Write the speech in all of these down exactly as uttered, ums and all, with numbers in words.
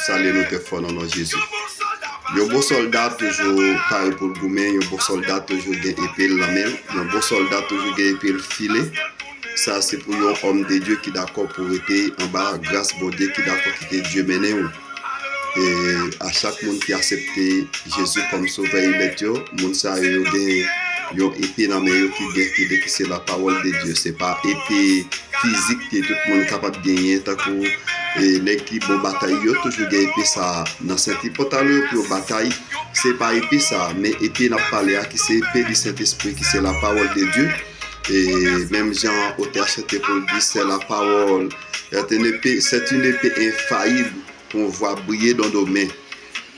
Salye nou trè fò nan non Jezi. Yon bon sòlda toujou pare pou l goumen, yon bon sòlda toujou gen epe l nan men l, yon bon sòlda toujou gen epe l file. Sa se pou yon òm de Dye ki dakò pou rete anba gras Bondye, ki dakò kite Dye mennen w. E a chak moun ki aksepte Jezi kòm Sovè e Mèt yo, moun sa yo, yo gen yon epe nan men yo ki gen file, ki se lapawòl de Dye. Se pa epe fizik ke tout moun kapab genyen, tankou e, nèg ki bon batay yo toujou gen epe sa a nan senti pantalon yo pou yo batay. Se pa epe sa a, men epe n ap pale a, ki se epe di Sentespri, ki se lapawòl de Dye. E menm jan otè a chante pou l di, c'est la parole, c'est une épée, c'est une épée infaillible qu'on voit briller dans nos mains.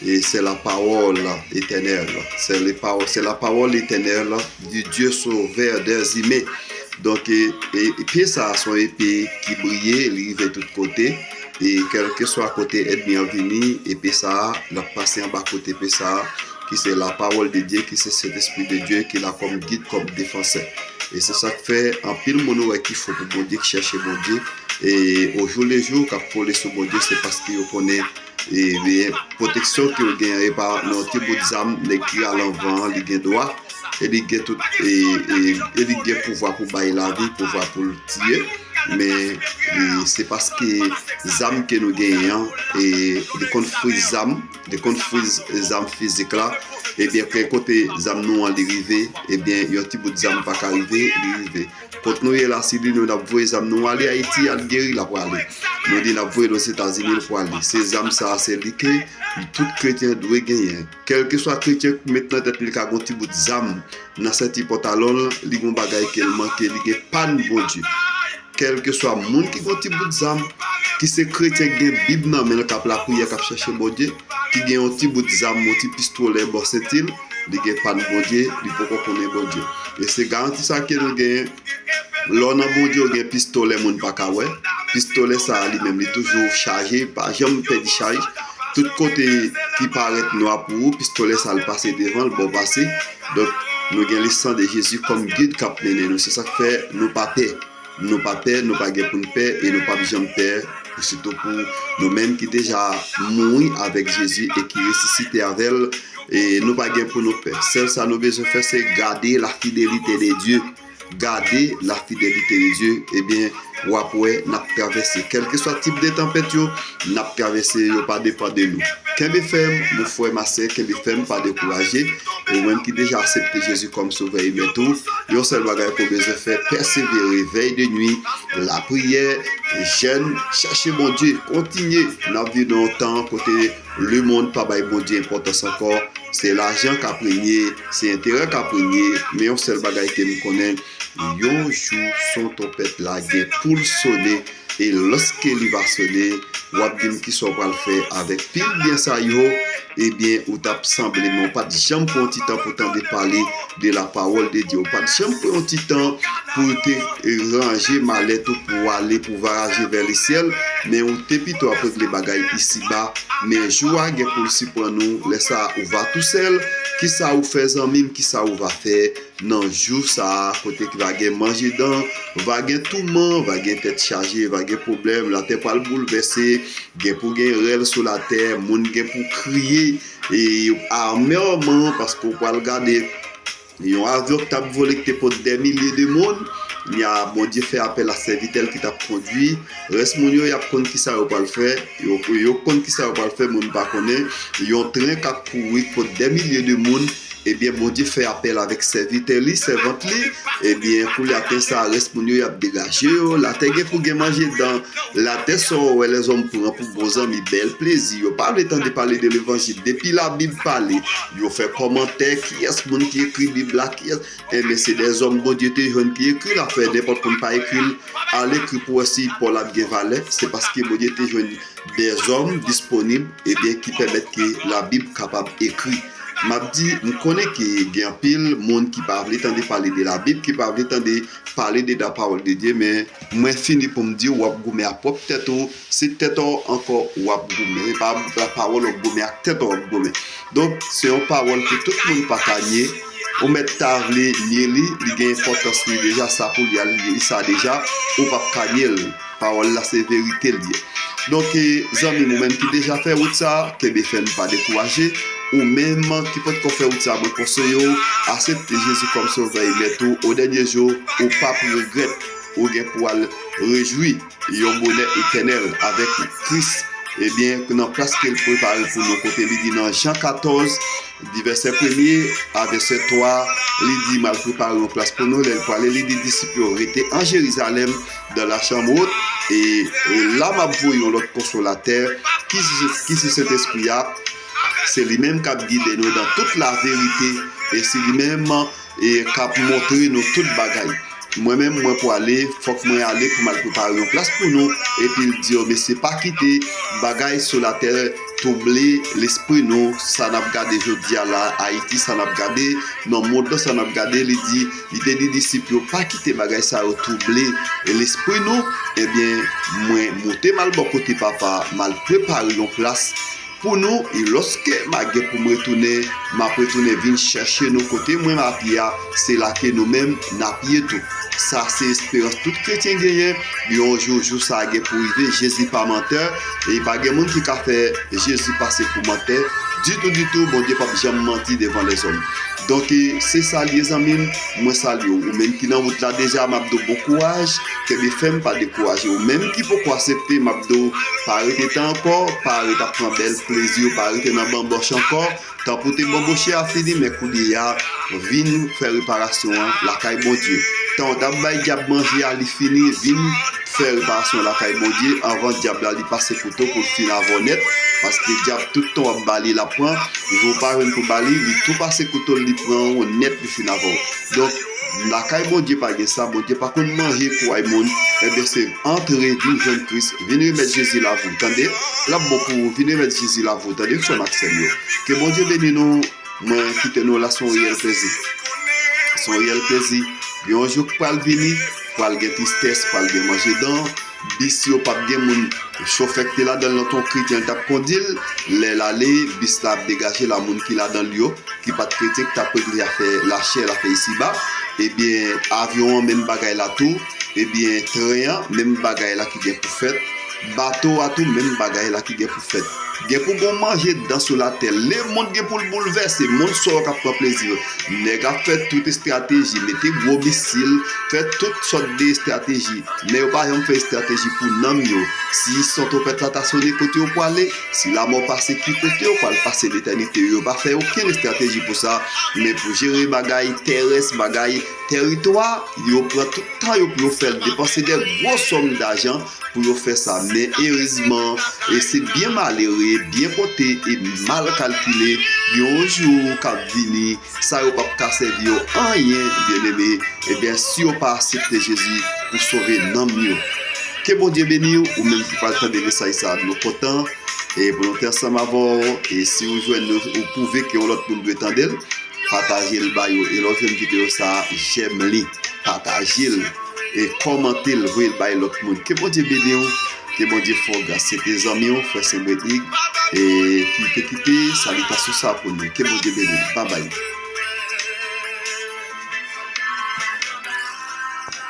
Et c'est la parole éternelle. C'est les paroles, c'est la parole éternelle du Dieu sauveur des humains. Donk, e, e, epe sa a se yon epe ki briye, li rive tout kote. E kèlkeswa kote ènmi an vini, epe sa a, l ap pase anba kote epe sa a, ki se lapawòl de Dye, ki se Sentespri de Dye, ki la kòm gid, kòm defansè. E se sa k fè anpil moun ou wè ki fou pou Bondye, ki chèche Bondye, e o jou le jou, k ap kole sou Bondye, se paske yo konnen, ebyen, pwoteksyon ke yo genyen, e pa nan yon ti bout zam, nèg ki al an van an, li gen dwa, e li gen tout, e, e, e li gen pouvwa pou bay lavi, pouvwa pou l tiye. Men, e, se paske zam ke nou genyen an, e li konn friz zam, li konn friz zam fizik la, ebyen, ke kote zam nou an li rive, ebyen, yon ti bout zam pa ka rive, li rive. Kot nou ye la, si li nou n ap voye zam nou ale Ayiti, al geri, l ap prale. Nou di n ap voye l Ozetazini, l prale. Se zam sa a, se li ke tout kretyen dwe genyen. Kèlkeswa kretyen k met nan tèt li, li ka gon ti bout zam nan senti pantalon l, li gon bagay ke l manke, li gen pàn Bondye. Kèlkeswa moun ki gon ti bout zam, ki se kretyen k gen Bib nan men l, k ap lapriyè, k ap chèche Bondye, ki gen yon ti bout zam, yon ti pistolè bò senti l, li gen pàn Bondye, li poko konnen Bondye. E se garanti sa ke nou genyen. Lè w nan Bondye, w gen pistolè moun pa ka wè. Pistolè sa a li menm, li toujou chaje, pa janm pèdi chaj. Tout kote ki parèt nwa pou ou, pistolè sa a l pase devan l, ba w pase. Donk, nou gen le sang de Jésus kòm gid k ap mennen nou. Se sa k fè nou pa pè. Nou pa pè, nou pa gen pou n pè, e nou p ap janm pè, sitou pou nou menm ki deja mouri avèk Jezi e ki resisite avè l, e nou pa gen pou nou pè. Sèl sa nou bezwen fè, se gade la fidélité de Dieu. Gade la fidélité de Dieu, ebyen, w ap wè n ap travèse. Kèlkeswa tip de tanpèt yo, n ap travèse, yo pa depann de nou. Kenbe fèm, mon frè, ma sè, kenbe fèm, pa dekouraje. E ou menm ki deja aksepte Jezi kòm Sovè e Mèt ou, yon sèl bagay ke w bezwen fè, pèsevere, vèy de nwi, lapriyè, jèn, chèche Bondye, kontinye. N ap viv nan yon tan kote lemonn pa bay Bondye enpòtans ankò. Se lajan k ap renye, se enterè k ap renye, men yon sèl bagay ke m konnen, yon jou son twonpèt la gen pou l sone, e lòske li va sone, w ap di m kisa w pral fè avèk pil byen sa yo, ebyen, ou t ap sanble, men w pa t janm pran yon ti tan pou tande pale de lapawòl de Dye. Ou pa t janm pran yon ti tan pou w te ranje malèt ou pou w ale, pou w vwayaje vè lesyèl, men ou te pito ap regle bagay isiba. Men jou a gen pou l siprann ou, lè sa a ou va tousèl. Kisa ou fè, zanmi m, kisa ou va fè nan jou sa a, kote ki va gen manje dan, va gen touman, va gen tèt chaje, va gen pwoblèm, latè pral boulvèse, gen pou gen rèl sou latè, moun gen pou kriye, e amèman, paske w pral gade yon avyon ki t ap vole ki te pot dè milye de moun, nya Bondye fè apèl a sèvitè l ki t ap kondwi, rès moun yo, y ap konn kisa yo pral fè, yo, yo konn kisa yo pral fè, moun pa konnen, yon tren k ap kouri pot dè milye de moun, ebyen, Bondye fè apèl avèk sèvitè li, sèvant li, ebyen, koulye a, tren sa a, rès moun yo, y ap degaje yo, latè gen pou gen manje dan, latè sa w wè lèzòm pran pou bon zanmi, bèl plezi, yo pa vle tande pale de levanjil, depi Labib pale, yo fè kòmantè, kiyès moun ki ekri Bib la, kiyès, enben, se dèzòm Bondye te jwenn ki ekri l, afè nenpòt moun pa ekri l, al ekri pou wè si pa w la ap gen valè, se paske Bondye te jwenn dèzòm disponib, ebyen, ki pèmèt ke Labib kapab ekri. M ap di, m konnen ke gen anpil moun ki pa vle tande pale de Labib, ki pa vle tande pale de lapawòl de Dye, men mwen fini pou m di w, w ap goumen ak pwòp tèt ou, se tèt ou ankò w ap goumen, e pa lapawòl w ap goumen, ak tèt ou w ap goumen. Donk, se yon pawòl ke tout moun pa ka nye, ou mèt ta vle nye li, li gen enpòtans li deja, sa pou li al li sa deja, ou p ap ka nye l. Pawòl la se verite l ye. Donk, e, zanmi m, ou menm ki deja fè wout sa, kenbe fèm, pa dekouraje. Ou menm ki potko fè wout sa, mwen konseye w, aksepte Jezi kòm Sovè e Mèt ou. O dènye jou, ou p ap regrèt. Ou gen pou al rejwi yon bonè etènèl avèk Kris. Ebyen, nan plas ke l prepare pou nou, kote li di nan Jan katòz, di vèsè premye a vèsè twa, li di, "M al prepare yon plas pou nou." Lè l prale, li di disip yo, "Rete an Jerizalèm, dans la chambre haute, e, e la m ap voye yon lòt konsolatè, ki se, ki se Sentespri a, se li menm k ap gide nou dan tout laverite, e se li menm, e, k ap montre nou tout bagay." Mwen menm, mwen prale, fòk mwen ale pou m al prepare yon plas pou nou. Epi l di yo, "Mesye, pa kite bagay sou latè twouble lespri nou." Sa n ap gade jodi a la, Ayiti, sa n ap gade nan mond lan, sa n ap gade, li di, li te di disip yo, "Pa kite bagay sa yo twouble lespri nou." Ebyen, mwen moute m al bò kote Papa, m al prepare yon plas pou nou, e lòske m a gen pou m retounen, m ap retounen vin chèche nou kote mwen m ap ye a, se la ke nou menm n ap ye tou. Sa se esperans tout kretyen genyen, yon jou, jou sa a gen pou rive, Jezi pa mantè, e pa gen moun ki ka fè Jezi pase pou mantè, ditou, ditou, Bondye p ap janm manti devan lèzòm. Donk, e, se sa l ye, zanmi m, mwen salye w. Ou menm ki nan wout la deja, m ap di w bon kouraj, kenbe fèm, pa dekouraje. Ou menm ki poko aksepte, m ap di w, pa rete tan ankò, pa ret ap pran bèl plezi w, pa rete nan banbòch ankò. Tan pou te banbòche a fini, men kounye a, vin fè reparasyon an lakay Bondye. Tan w t ap bay dyab manje a, li fini, vin fè reparasyon lakay Bondye anvan dyab la li pase kouto pou l fin avè w nèt, paske dyab tout tan w ap ba li, l ap pran, jou w pa jwenn pou ba li, li tou pase kouto l, li pran w nèt, li fin avè w. Donk, lakay Bondye pa gen sa, Bondye pa konn manje kouray moun, ebyen se antre, vin jwenn Kris, vin remèt Jezi lavi w, tande? L ap bon pou ou, vin remèt Jezi lavi w, tande, frè m ak sè m yo. Ke Bondye beni nou, mwen kite nou la, se yon reyèl plezi. Se yon reyèl plezi. Gen yon jou k pral vini, pral gen tristès, pral gen manje dan, bis yo p ap gen moun, chofè k te ladan l nan ton kretyen, l t ap kondi l, lè l ale, bis la ap degaje la, moun ki ladan l yo, ki pa t kretyen, ki t ap regle afè lachè, afè isiba, ebyen, avyon an, menm bagay la tou, ebyen, tren an, menm bagay la ki gen pou fèt, bato a tou, menm bagay la ki gen pou fèt. Gen pou gon manje dan sou latè. Lemonn gen pou l boulvèse. Monn sa yo k ap pran plezi yo. Nèg ap fè tout estrateji, mete gwo misil, fè tout sòt de estrateji. Men yo pa janm fè estrateji pou nanm yo. Si son twonpèt la ta sone, kote yo prale? Si lamò pase, ki kote yo pral pase letènite yo? Yo pa fè okenn estrateji pou sa. Men pou jere bagay terès, bagay teritwa, yo pran tout tan yo pou yo fè l, depanse de gwo sòm dajan pou yo fè sa. Men erezman, e se byen malere, byen konte e mal kalkile, gen yon jou k ap vini, sa yo p ap ka sèvi yo anyen, byeneme, ebyen, si yo pa aksepte Jezi pou sove nanm yo. Ke Bondye beni w, ou menm ki pral tande mesaj sa a, nou kontan, e pou nou te ansanm avè w, e si w jwenn nou, ou pwouve ke yon lòt moun dwe tande l, pataje l ba yo. E lè w jwenn videyo sa a, jèm li, pataje l, e kòmante l, voye l bay lòt moun. Ke Bondye beni w, ke Bondye fè w gras. Se te zanmi w, frè Senbretig, e ki te kite salitasyon sa a pou nou. Ke Bondye beni w. Babay.